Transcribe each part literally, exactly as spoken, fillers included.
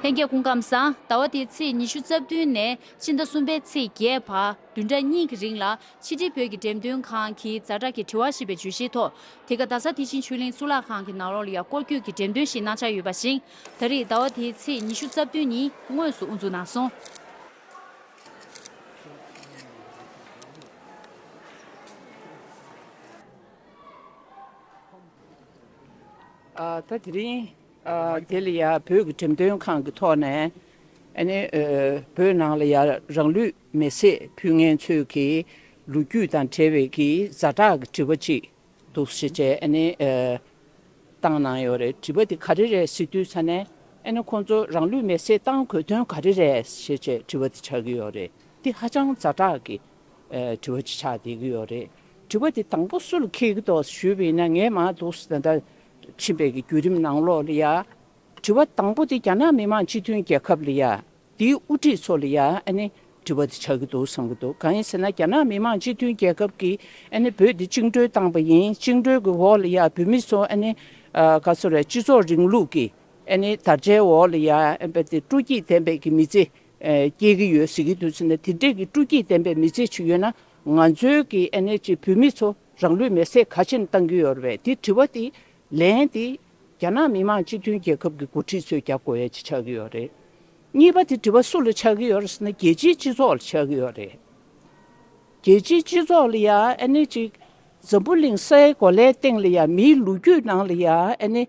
ལྷན་རྒྱས་སྐུ་ཁམས་བཟང་། ཟླ་བ་འདིའི་ཚེས་ཉི་ཤུ་རྩ་བདུན་ནས་ཕྱི་ཟླ་གསུམ་པའི་ཚེས་བརྒྱད་བར་བདུན་ཕྲག་གཉིས་ཀྱི་རིང་ལ་ཕྱི་དྲིལ་བོད་ཀྱི་འགྲེམས་སྟོན་ཁང་གི་ཛ་དྲག་གི་དྲི་བ་ཞེས་པའི་བརྗོད་གཞིའི་ཐོག་དེ་ག་རྡ་ས་དེ་བཞིན་ཆོས་གླིང་གཙུག་ལག་ཁང་གི་ནང་ལོགས་ལ་ཡང་སྐོར་སྐྱོད་ཀྱི་འགྲེམས་སྟོན་ཞིག་གནང་འཆར་ཡོད་པ་བཞིན། ད་རེས་ཟླ་བ་འདིའི་ཚེས་ཉི་ཤུ་རྩ་བདུན་ཉིན་དངོས་སུ་དབུ་འཛུགས་གནང་སོང་། ཨ། ད་དེ་རིང་ཨ་དེ་ལ་ཡ་བོད་ཀྱི་འགྲེམས་སྟོན་ཁང་གི་ཐོག་ནས་ཨ་ནི་ཨ་བོད་ནང་ལ་ཡ་རང་ལུས་མེར་སྲེག་ཕུལ་མཁན་ཚོས་ཀྱི་ལོ་རྒྱུས་དང་འབྲེལ་བའི་གི་ཛ་དྲག་གི་དྲི་བ་ཅིག་འདུག་ཟེར་བྱས་ཨ་ནི་ཨ་བཏང་གནང་ཡོད་རེད། དྲི་བ་དེ་ག་རེ་རེད་ཟེར་དུས་ཙ་ནས་ཨ་ནི་ཁོང་ཚོ་རང་ལུས་མེར་སྲེག་བཏང་དགོས་དོན་ག་རེ་རེད་ཟེར་བྱས་དྲི་བ་དེ་ཆགས་ཀྱི་ཡོད་རེད། དེ་ཧ་ཅང་ཛ་དྲག་གི་ཨ་དྲི་བ་ཅིག་ཆགས་བསྡད་ཀྱི་ཡོད་རེད། དྲི་བ་དེ་དང་པོ་སུ་ལ་འཁེལ་གྱི་འདུག་ཞུས་པ་ཡིན་ན། ངས་མར་འདུག་ཟེར་ད་ལྟ་ཕྱིན་པའི་གི་བརྒྱུད་རིམ་ནང་ལོགས་ལ་ཡ། དྲི་བ་དང་པོ་དེ་རྒྱ་ནག་མི་དམངས་སྤྱི་མཐུན་རྒྱལ་ཁབ་ལ་ཡ། དེའི་དབུ་ཁྲིད་ཚོ་ལ་ཡ་ཨ་ནི་དྲི་བ་དེ་ཆགས་ཀྱི་འདུག་བསམ་གྱི་འདུག་གང་ཡིན་ཟེར་ན། རྒྱ་ནག་མི་དམངས་སྤྱི་མཐུན་རྒྱལ་ཁབ་ཀྱིས་ཨ་ནི་བོད་དེ་བཅིངས་འགྲོལ་བཏང་པ་ཡིན། བཅིངས་འགྲོལ་གྱི་འོག་ལ་ཡ་བོད་མི་ཚོ་ཨ་ནི་ཨ་ག་ཚོད་རེད། སྤྱི་ཚོགས་རིང་ལུགས་ཀྱི་ཨ་ནི་དར་ཆའི་འོག་ལ་ཡ་ཨ་ནི་སྤྲོ་སྐྱིད་ལྡན་པའི་གི་མི་ཚེ་ཨ་སྐྱེལ་གྱི་ཡོད་ཟེར་གྱི་འདུག་ཟེར་ན། དེ་འདྲས་ཀྱི་སྤྲོ་སྐྱིད་ལྡན་པའི་མི་ཚེ་ཅིག་ཡོད་ན། ང་ཚོའི་གི་ཨ་ནི་ཅིག་བོད་མི་ཚོ་རང་ལུས་མེར་སྲེག་ག་ཕྱིན་བཏང་གི་ཡོད་རེད་པས། དེ་དྲི་བ་དེ་ལན་དེ་རྒྱ་ནག་མི་དམངས་སྤྱི་མཐུན་རྒྱལ་ཁབ་ཀྱི་འགོ་ཁྲིད་ཚོས་རྒྱག་དགོས་ཡ་ཅིག་ཆགས་ཀྱི་ཡོད་རེད། གཉིས་པ་དེ་དྲི་བ་སུ་ལ་ཆགས་ཀྱི་ཡོད་རེད་ཟེར་ན། རྒྱལ་སྤྱིའི་སྤྱི་ཚོགས་ལ་ཆགས་ཀྱི་ཡོད་རེད། རྒྱལ་སྤྱིའི་སྤྱི་ཚོགས་ལ་ཡ་ཨ་ནི་ཅིག་འཛམ་བུ་གླིང་སའི་གོ་ལའི་སྟེང་ལ་ཡ་མིའི་ལོ་རྒྱུས་ནང་ལ་ཡ་ཨ་ནི་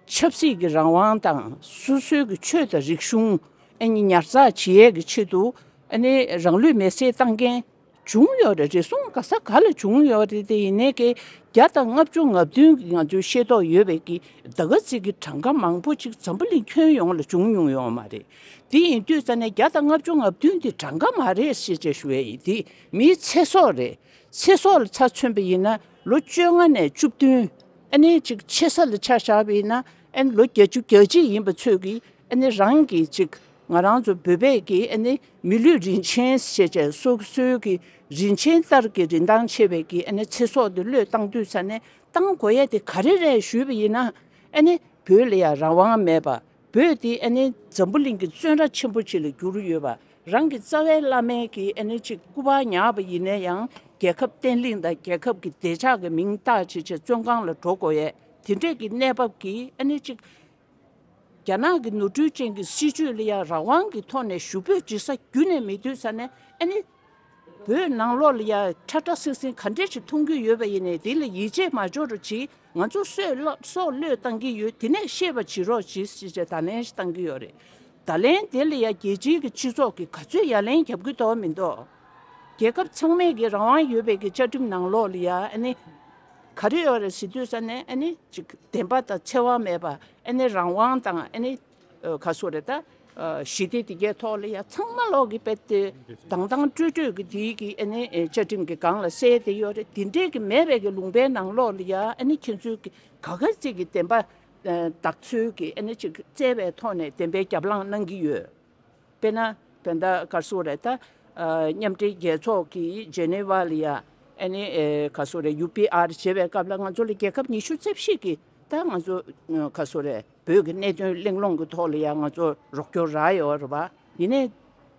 ཆབ་སྲིད་ཀྱི་རང་དབང་དང་། སོ་སོའི་གི་ཆོས་དང་རིག་གཞུང་ཨ་ནི་ཉར་ཚགས་བྱེད་ཡས་ཀྱི་ཆེད་དུ་ཨ་ནི་རང་ལུས་མེར་སྲེག་བཏང་མཁན་བྱུང་ཡོད་རེད། རེ་ཟུང་ག་ས་ག་ལ་བྱུང་ཡོད་རེད། དེ་ཡིན་ནའི་གི་བརྒྱ་དང་ལྔ་བཅུ་ང་བདུན་གྱི་ང་ཚོའི་ཤེས་རྟོགས་ཡོད་པའི་གི་ད་ག་ཙིག་གི་གྲངས་ཀ་མང་པོ་ཅིག་འཛམ་བུ་གླིང་ཁྱོན་ཡོངས་ལ་བྱུང་མྱོང་ཡོད་མ་རེད། དེ་ཡིན་དུས་ཙ་ནས་བརྒྱ་དང་ལྔ་བཅུ་ང་བདུན་དེ་གྲངས་ཀ་མ་རེད་ཞེས་བྱས་ཞུ་ཡས་ཡིན། དེ་མིའི་ཚེ་སྲོག་རེད། ཚེ་སྲོག་ལ་ཆ་མཚོན་པ་ཡིན་ན། ལོ་བཅོ་ལྔ་ནས་བཅུ་བདུན། ཨ་ནི་ཅིག་ཆེ་ས་ལ་ཆ་བཞག་པ་ཡིན་ན། ཨ་ནི་ལོ་བརྒྱད་ཅུ་གྱ་གཅིག་ཡིན་པ་ཚོས་ཀྱིས་ཨ་ནི་རང་གི་ཅིག་ང་རང་ཚོ་བོད་པས་ཀྱི་ཨ་ནི་མི་ལུས་རིན་ཆེན་ཞེས་བྱས་སོ་སོའི་གི་རིན་ཆེན་ལྟར་གྱི་རིན་ཐང་ཆེ་བའི་གི་ཨ་ནི་ཚེ་སྲོག་དེ་བློས་བཏང་དུས་ཙ་ནས། བཏང་དགོས་ཡས་དེ་ག་རེ་རེད་ཞུས་པ་ཡིན་ན། ཨ་ནི་བོད་ལ་ཡང་རང་དབང་མེད་པ། བོད་དེ་ཨ་ནི་འཛམ་བུ་གླིང་གི་བཙོན་ར་ཆེན་པོ་ཅིག་ལ་གྱུར་ཡོད་པ། རང་གི་རྩ་བའི་བླ་མའི་གི་ཨ་ནི་ཅིག་སྐུ་པར་ཉར་བ་ཡིན་ན་ཡང་། རྒྱལ་ཁབ་བརྟན་ལྷིང་དང་རྒྱལ་ཁབ་ཀྱི་བདེ་འཇགས་ཀྱི་མིང་བཏགས་བྱས་བྱས་བཙོན་ཁང་ལ་འགྲོ་དགོས་ཡས་དེ་འདྲས་ཀྱི་གནས་བབ་ཀྱིས། ཨ་ནི་ཅིག་རྒྱ་ནག་གི་ནོར་འཁྲུལ་ཅན་གྱི་སྲིད་བྱུས་ལ་ཡང་རང་དབང་གི་ཐོག་ནས་ཞུ་འབོད་བྱེད་ས་རྒྱུན་ནས་མེད་དུས་ཙ་ནས། ཨ་ནི་བོད་ནང་ལོགས་ལ་ཡ་ཁྲ་ཁྲ་སིང་སིང་ག་འདྲས་ཞིག་མཐོང་གི་ཡོད་པ་ཡིན་ནའི། དེ་ལ་ཡིད་ཆེས་མ་འཇོག་རོགས་གྱིས། ང་ཚོ་སྲོག་བློས་སྲོག་བློས་བཏང་གི་ཡོད། དེ་ནས་ཤེས་པ་བྱེད་རོགས་གྱིས་ཞེས་བྱས་བརྡ་ལན་ཞིག་བཏང་གི་ཡོད་རེད། བརྡ་ལན་དེ་ལ་ཡ་རྒྱལ་སྤྱིའི་གི་སྤྱི་ཚོགས་ཀྱིས་ག་ཚོད་ཡ་ལན་རྒྱབ་ཀྱི་འདུག་མི་འདུག་རྒྱལ་ཁབ་ཚང་མས་ཀྱི་རང་དབང་ཡོད་པའི་གི་བཅའ་ཁྲིམས་ནང་ལོགས་ལ་ཡ་ཨ་ནི་ག་རེ་ཡོད་རེད་ཟེར་དུས་ཙ་ནས། ཨ་ནི་ཅིག་བདེན་པ་དང་འཚེ་བ་མེད་པ། ཨ་ནི་རང་དབང་དང་། ཨ་ནི་ཨ་ག་སོ་རེད་ད། ཨ་ཞི་བདེ་དེ་གའི་ཐོག་ལ་ཡ་ཚང་མ་ལོག་གི་དཔེ་དེ་དྭངས་དྭངས་སྤྲོས་སྤྲོས་ཀྱི་དེའི་གི་ཨ་ནི་ཨེ་བཅའ་ཁྲིམས་ཀྱི་སྒང་ལ་གསལ་བསྡད་ཡོད་རེད། དེ་འདྲས་ཀྱི་མེད་པའི་གི་ལུང་པའི་ནང་ལོགས་ལ་ཡ་ཨ་ནི་ཁྱེད་ཚོས་ཀྱི་ག་ག་ཅིག་གི་བདེན་པ་ཨ་བདག་འཚོལ་གྱི་ཨ་ནི་ཅིག་བཙལ་བའི་ཐོག་ནས་བདེན་པའི་རྒྱབ་ལངས་གནང་གི་ཡོད། དཔེར་ན་ད་ལྟ་ག་སོ་རེད་ད། ཨ་མཉམ་འབྲེལ་རྒྱལ་ཚོགས་ཀྱི་ཇེ་ནེ་ཝ་ལ་ཡ་ཨ་ནི་ཨེ་ག་སོ་རེད། ཡུ་པི་ཨར་བྱེད་པའི་སྐབས་ལ་ང་ཚོ་ལ་རྒྱལ་ཁབ་ཉི་ཤུ་རྩ་བཞི་གི་ད་ང་ཚོ་ག་སོ་རེད། བོད་ཀྱི་གནད་དོན་གླེང་སློང་གི་ཐོག་ལ་ཡང་ང་ཚོ་རོགས་སྐྱོར་རག་ཡོད་རེད་པ། ཡིན་ནའི་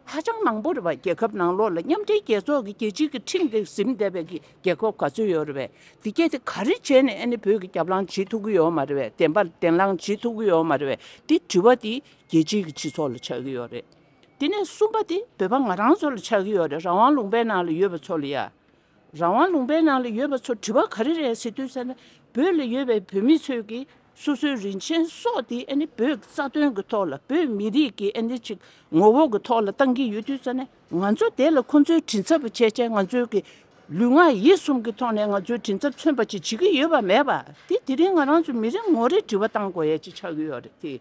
ཧ་ཅང་མང་པོ་རེད་པ། རྒྱལ་ཁབ་ནང་ལོགས་ལ་མཉམ་འབྲེལ་རྒྱལ་ཚོགས་ཀྱི་རྒྱལ་སྤྱིའི་གི་ཁྲིམས་དེ་ཟིན་བསྡད་པའི་གི་རྒྱལ་ཁབ་ག་ཚོད་ཡོད་རེད་པས། དེ་གས་དེ་ག་རེ་བྱས་ནས་ཨ་ནི་བོད་ཀྱི་རྒྱབ་ལངས་བྱེད་ཐུབ་ཀྱི་ཡོད་མ་རེད་པས། བདེན་པ་བདེན་ལངས་བྱེད་ཐུབ་ཀྱི་ཡོད་མ་རེད་པས། དེ་དྲི་བ་དེ་རྒྱལ་སྤྱིའི་གི་སྤྱི་ཚོགས་ལ་ཆགས་ཀྱི་ཡོད་རེད། དེ་ནས་གསུམ་པ་དེ་བོད་པ་ང་རང་ཚོ་ལ་ཆགས་ཀྱི་ཡོད་རེད། རང་དབང་ལུང་པའི་ནང་ལ་ཡོད་པ་ཚོ་ལ་ཡ། རང་དབང་ལུང་པའི་ནང་ལ་ཡོད་པ་ཚོ་དྲི་བ་ག་རེ་རེད་ཟེར་དུས་ཙ་ན། བོད་ལ་ཡོད་པའི་བོད་མི་ཚོས་ཀྱིས་སོ་སོའི་རིན་ཆེན་སྲོག་དེ་ཨ་ནི་བོད་ཀྱི་རྩ་དོན་གྱི་ཐོག་ལ། བོད་མི་རིགས་ཀྱི་ཨ་ནི་ཅིག་ངོ་བོ་གི་ཐོག་ལ་བཏང་གི་ཡོད་དུས་ཙ་ན། ང་ཚོ་དེ་ལ་ཁོ་ཚོའི་མགྲིན་ཚབ་བྱས་བྱས། ང་ཚོའི་གི་ལུས་ངག་ཡིད་གསུམ་གྱི་ཐོག་ནས་ང་ཚོའི་མགྲིན་ཚབ་མཚོན་པ་ཅིག་བྱེད་ཀྱི་ཡོད་པ་མེད་པ་དེ། དེ་རིང་ང་རང་ཚོ་མི་རེ་ངོ་རེ་དྲི་བ་བཏང་དགོས་ཡ་ཅིག་ཆགས་ཀྱི་ཡོད་རེད་དེ།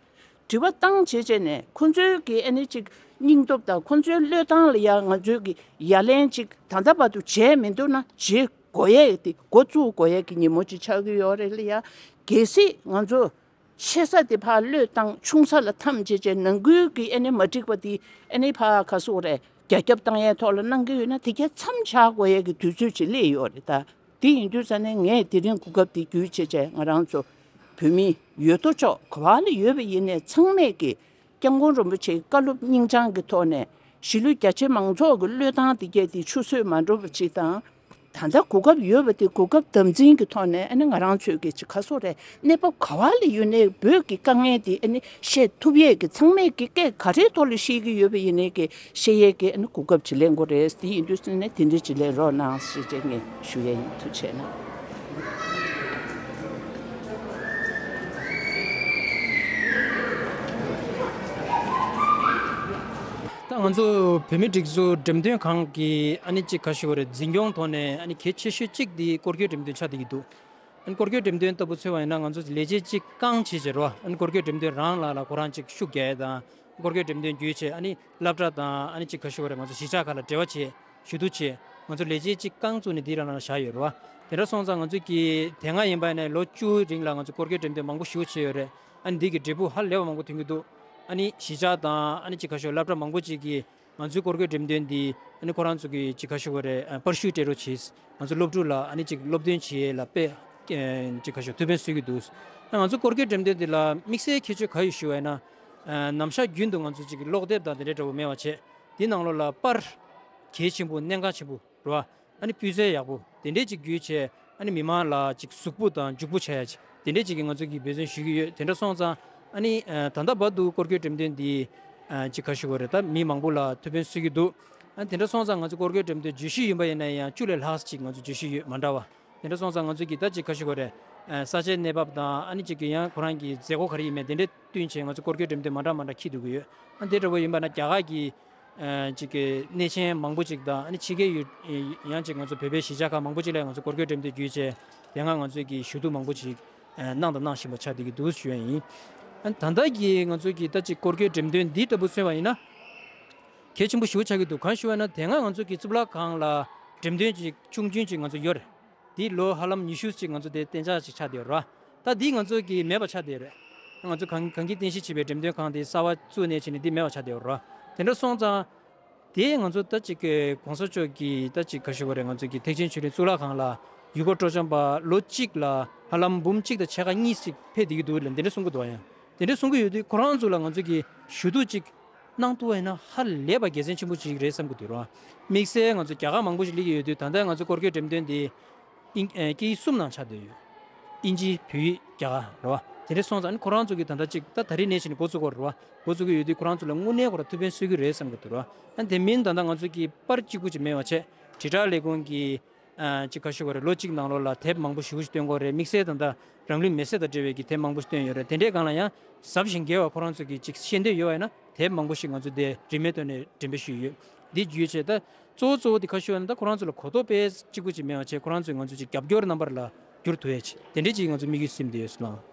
དྲི་བ་བཏང་བྱས་བྱས་ནས། ཁོ་ཚོའི་གི་ཨ་ནི་ཅིག་སྙིང་སྟོབས་དང་ཁོ་ཚོའི་བློས་བཏང་ལ་ཡ་ང་ཚོའི་གི་ཡ་ལན་ཅིག་ད་ལྟ་བར་དུ་བྱས་མི་འདུག་ན། བྱེད་དགོས་ཡས་དེ། འགོ་བཙུགས་དགོས་ཡས་ཀྱི་ཉིན་མོ་ཅིག་ཆགས་ཀྱི་ཡོད་རེད་ལ་ཡ། གལ་སྲིད་ང་ཚོ་ཆེ་ས་དེ་ཕར་བློས་བཏང་། ཆུང་ས་ལ་འཐམ་བྱས་བྱས། ནང་ཁུལ་གྱི་ཨ་ནི་མ་འགྲིག་པ་དེ་ཨ་ནི་ཕར་ག་སོ་རེད། རྒྱ་ཁྱབ་བཏང་ཡས་ཐོག་ལ་གནང་གི་ཡོད་ན། དེ་གས་མཚམས་བཞག་དགོས་ཡས་ཀྱི་དུས་ཚོད་ཅིག་སླེབས་ཡོད་རེད་ད། དེ་ཡིན་དུས་ཙ་ནས་ངས་དེ་རིང་གོ་སྐབས་དེ་བརྒྱུད་བྱས་བྱས། ང་རང་ཚོ་བོད་མི་ཡོད་དོ་ཅོག་ག་བ་ལ་ཡོད་པ་ཡིན་ནའི་ཚང་མས་ཀྱི་ སྐྱབས་མགོན་རིན་པོ་ཆེའི་བཀའ་སློབ་སྙིང་བཅངས་ཀྱི་ཐོག་ནས་གཞིས་ལུས་རྒྱ་ཆེ་མང་ཚོགས་ཀྱི་བློས་བཏང་དེ་གས་དེ་ཆུད་ཟོས་མ་འགྲོ་བ་ཅིག་དང་། ད་ལྟ་གོ་སྐབས་ཡོད་པ་དེ་གོ་སྐབས་དམ་འཛིན་གྱི་ཐོག་ནས་ཨ་ནི་ང་རང་ཚོས་ཀྱི་ཅིག་ཁ་སོ་རེད། གནས་བབ་ག་བ་ལ་ཡོད་ནའི་བོད་ཀྱི་དཀའ་ངལ་དེ་ཨ་ནི་བཤད་ཐུབ་ཡས་ཀྱི་ཚང་མས་ཀྱི་སྐད་ག་རེའི་ཐོག་ལ་བཤད་ཀྱི་ཡོད་པ་ཡིན་ནའི་ཀྱི་བཤད་ཡས་ཀྱི་ཨ་ནི་གོ་སྐབས་ཅིག་ལེན་དགོས་རེད། དེ་ཡིན་དུས་ཙམ་ནས་དེ་འདྲ་ཅིག་ལེན་རོགས་གནང་ཞེས་བྱས་ངས་ཞུ་ཡས་ཡིན། ཐུགས་རྗེ་གནང་། ད་ང་ཚོ་བོད་མིའི་སྒྲིག་འཛུགས་འགྲེམས་སྟོན་ཁང་གི་ཨ་ནི་གཅིག་ག་ཞུ་བ་རེད། འཛིན་སྐྱོང་ཐོག་ནས་ཨ་ནི་གལ་ཆེ་ཤོས་གཅིག་འདི་སྐོར་སྐྱོད་འགྲེམས་སྟོན་ཆགས་བསྡད་ཀྱི་འདུག་ཨ་ནི་སྐོར་སྐྱོད་འགྲེམས་སྟོན་ལྟ་བུ་འཚོལ་བ་ཡིན་ན་ང་ཚོ་ལས་བྱེད་གཅིག་རྐང་བྱས་བྱས་རོ། ཨ་ནི་སྐོར་སྐྱོད་འགྲེམས་སྟོན་རང་ལ་ལ་ཁོ་རང་གཅིག་ཤུགས་རྒྱག་ཡས་དང་། སྐོར་སྐྱོད་འགྲེམས་སྟོན་བརྒྱུད་བྱས་ཨ་ནི་སློབ་གྲྭ་དང་ཨ་ནི་གཅིག་ག་ཞུ་བ་རེད། ང་ཚོ་གཞིས་ཆགས་ཁག་ལ་འབྲེལ་བ་བྱས། ཞུ་གཏུག་བྱས། ང་ཚོ་ལས་བྱེད་གཅིག་རྐང་བཙུགས་ནས་འདི་རང་ལ་བཞག་ཡོད་རེད་བ། དེ་འདྲ་སོང་ཙང་ང་ཚོ་གི་དེ་སྔ་ཡིན་པ་ཡིན་ན་ལོ་བཅུའི་རིང་ལ་ང་ཚོ་སྐོར་སྐྱོད་འགྲེམས་སྟོན་མང་པོ་ཞེ་པོ་བྱས་ཡོད་རེད། ཨ་ནི་འདི་གི་འབྲས་བུ་ཧ་ལས་པ་མང་པོ་ཐོན་གྱི་འདུག་ཨ་ནི་གཞིས་ཆགས་དང་ཨ་ནི་གཅིག་ག་ཞུ་སློབ་གྲྭ་མང་པོ་ཅིག་གིས་ང་ཚོའི་སྐོར་སྐྱོད་འགྲེམས་སྟོན་འདི་ཨ་ནི་ཁོ་རང་ཚོ་གི་གཅིག་ག་ཞུ་བ་རེད། ཨ་པར་ཤུ་སྤྲད་རོགས་བྱས། ང་ཚོ་སློབ་ཕྲུག་ལ་ཨ་ནི་གཅིག་སློབ་སྟོན་བྱེད་ཡས་ལ་དཔེ་གཅིག་ག་ཞུ་ཐུགས་ཕན་གསོས་ཀྱི་འདུག་ཨ་ང་ཚོ་སྐོར་སྐྱོད་འགྲེམས་སྟོན་འདི་ལ་དམིགས་བསལ་ཁྱད་ཆོས་ག་ཡོད་ཞུ་བ་ཡིན་ན། ཨ་ནམ་ཞག་རྒྱུན་དུ་ང་ཚོ་གཅིག་ཀློག་དེབ་དང་དེ་འདྲའི་འདྲ་བོ་མེད་པ་བྱས། དེའི་ནང་ལོགས་ལ་པར་གལ་ཆེན་པོ་གནད་འགག་ཆེན་པོ་རེད་བ། ཨ་ནི་སྤུས་ཚད་ཡག་པོ་དེ་འདྲས་ཅིག་བརྒྱུད་བྱས་ཨ་ནི་མི་མང་ལ་ཅིག་གཟུགས་པོ་དང་འཇུག་པོ་བྱ་ཡ་ཅིག་དེ་འདྲས་ཅིག་གི་ང་ཚོ་གིས་འབད་བརྩོན་ཞུ་གི་ཡོད། དེ་འདྲ་སོང་ཙང་ཨ་ནི་ཨ་ད་ལྟ་བར་དུ་སྐོར་སྐྱོད་འགྲེམས་སྟོན་འདི་ཨ་ཅིག་ག་ཞུ་དགོས་རེད། ད་མི་མང་པོ་ལ་ཐུགས་ཕན་གསོས་ཀྱི་འདུག་ཨ་དེ་འདྲ་སོང་ཙང་ང་ཚོ་སྐོར་སྐྱོད་འགྲེམས་སྟོན་བརྗོད་གཞི་ཡིན་པ་ཡིན་ན་ཡང་བཅུ་ལས་ལྷག་ཅིག་ང་ཚོ་བརྗོད་གཞི་ཡོད་མ་འདྲ་བ། དེ་འདྲ་སོང་ཙང་ང་ཚོ་གིས་ད་ཅིག་ག་ཞུ་དགོས་རེད། ཨ་ས་ཆའི་གནས་བབ་དང་ཨ་ནི་ཅིག་གི་ཡང་ཁོ་རང་གི་མཛད་སྒོ་ག་རེ་ཡིན་མིན་དེ་འདྲས་བསྟུན་བྱས་ང་ཚོ་སྐོར་སྐྱོད་འགྲེམས་སྟོན་མ་འདྲ་མ་འདྲ་འཁྱེར་འདུག་གི་ཡོད། ཨ་དེ་འདྲ་བོ་ཡིན་པ་ན་རྒྱ་གར་གྱི་ཨ་ཅིག་གི་གནས་ཆེན་མང་པོ་ཅིག་དང་ཨ་ནི་ཕྱི་རྒྱལ་ཡུལ་ཡང་ཅིག་ང་ཚོ་བོད་པའི་གཞིས་ཆགས་ཁག་མང་པོ་ཅིག་ལ་ང་ཚོ་སྐོར་སྐྱོད་འགྲེམས་སྟོན་བརྒྱུད་བྱས་དེ་སྔ་ང་ཚོས་ཀྱི་ཞུ་གཏུག་མང་པོ་ཅིག་ཨ་གནང་དང་གནང་བཞིན་པ་ཆགས་བསྡད་ཀྱི་འདུག་ཞུ་ཡ་ཡིན། ཨ་ད་ལྟ་གི་ང་ཚོ་གི་ད་ཅིག་སྐོར་སྐྱོད་འགྲེམས་སྟོན་འདི་ལྟ་བུ་མཚོན་པ་ཡིན་ན་གལ་ཆེན་པོ་ཞེ་པོ་ཆགས་ཀྱི་འདུག་གང་ཞུ་བ་ན་དེ་སྔ་ང་ཚོ་གི་གཙུག་ལག་ཁང་ལ་འགྲེམས་སྟོན་ཅིག་ཆུང་ཆུང་ཅིག་ང་ཚོ་ཡོད་རེད། འདི་ལོ་ཧ་ལམ་ཉི་ཤུ་ཅིག་ང་ཚོ་དེ་གཏན་འཇགས་ཅིག་ཆགས་བསྡད་ཡོད་རེད་བ། ད་འདི་ང་ཚོ་གི་མེད་པ་ཆགས་བསྡད་ཡོད་རེད། ང་ཚོ་གངས་གངས་སྐྱིད་རྟེན་གཞི་བྱས་པའི་འགྲེམས་སྟོན་ཁང་དེ་གསར་པ་བཙུགས་ནས་བྱས་ནས་འདི་མེད་པ་ཆགས་བསྡད་ཡོད་རེད་བ། དེ་འདྲ་སོང་ཙང་། དེ་ང་ཚོ་ད་ཅིག་གི་གོང་ས་མཆོག་གིས་ད་ཅིག་ག་ཞུ་བ་རེད། ང་ཚོ་གི་ཐེག་ཆེན་ཆོས་གླིང་གཙུག་ལག་ཁང་ལ་ཡུལ་སྐོར་སྤྲོ་འཆམ་པ་ལོ་གཅིག་ལ་ཧ་ལམ་འབུམ་གཅིག་དང་ཕྱེད་ཀ་གཉིས་ཅིག་ཕེབས་བསྡད་ཀྱི་འདུག་ལ་འདི་འདྲ་གསུང་གི་འདུག་ཡང་འདི་འདྲ་གསུང་གི་ཡོད་དུས་ཁོ་རང་ཚོ་ལ་ང་ཚོ་གི་ཞུ་གཏུག་ཅིག་གནང་ཐུབ་པ་ཡིན་ན་ཧ་ལས་པ་དགེ་མཚན་ཆེན་པོ་ཅིག་རེད་བསམ་གྱི་འདུག་ར། དམིགས་བསལ་ང་ཚོ་རྒྱ་གར་མང་པོ་ཞིག་སླེབས་ཀྱི་ཡོད་དུས་ད་ལྟ་ང་ཚོ་སྐོར་སྐྱོད་འགྲེམས་སྟོན་འདི་ཨིན་ཨེ་སྐད་ཡིག་གསུམ་ནང་ཆགས་བསྡད་ཡོད། ཨིན་ཇི། བོད་ཡིག། རྒྱ་གར་རེད་བ། དེ་འདྲ་སོང་ཙང་ཨ་ནི་ཁོ་རང་ཚོ་གིས་ད་ལྟ་ཅིག་ད་ད་རེས་ནས་བྱས་ནས་འགོ་བཙུགས་དགོས་རེད་བ། འགོ་བཙུགས་ཀྱི་ཡོད་དུས་ཁོ་རང་ཚོ་ལ་དངོས་གནས་ཁོ་རང་ཐུགས་ཕན་གསོས་ཀྱི་རེད་བསམ་གྱི་འདུག་ར། ཨ་ནི་དེ་མིན་ད་ལྟ་ང་ཚོ་གིས་པར་གཅིག་པུ་ཅིག་མེད་པ་བྱས། དྲིལ་བསྒྲགས་ལས་ཁུངས་ཀྱིས་ཨ་ཅིག་ག་ཞུ་དགོས་རེད། ལོ་གཅིག་ནང་ལོགས་ལ་དེབ་མང་པོ་ཞེ་པོ་ཞིག་བཏོན་དགོས་རེད། དམིགས་བསལ་ད་ལྟ་རང་ལུས་མེར་སྲེག་དང་འབྲེལ་བའི་གི་དེབ་མང་པོ་ཞིག་བཏོན་ཡོད་རེད། དེ་འདྲའི་སྒང་ལ་ཡང་གཟབ་ཞིང་རྒྱས་པ་ཁོ་རང་ཚོ་གིས་ཅིག་ཤེས་འདོད་ཡོད་པ་ཡིན་ན་དེབ་མང་པོ་ཞིག་ང་ཚོ་དེ་རིན་མེད་ཐོག་ནས་འགྲེམས་སྤེལ་ཞུས་ཡོད། འདི་བརྒྱུད་བྱས་ད། གཙོ་བོ་གཙོ་བོ་དེ་ག་ཞུ་བ་ན་ད་ཁོ་རང་ཚོ་ལ་གོ་རྟོགས་སྤེལ་གཅིག་པུ་ཅིག་མེད་པ་བྱས་ཁོ་རང་ཚོས་ང་ཚོ་ཅིག་རྒྱབ་སྐྱོར་རྣམ་པར་ལ་འགྱུར་ཐུབ་ཡ་ཅིག་དེ་འདྲའི་ཅིག་ང་ཚོ་དམིགས་ཡུལ་སེམས་བསྡད་ཡོད་སོང་།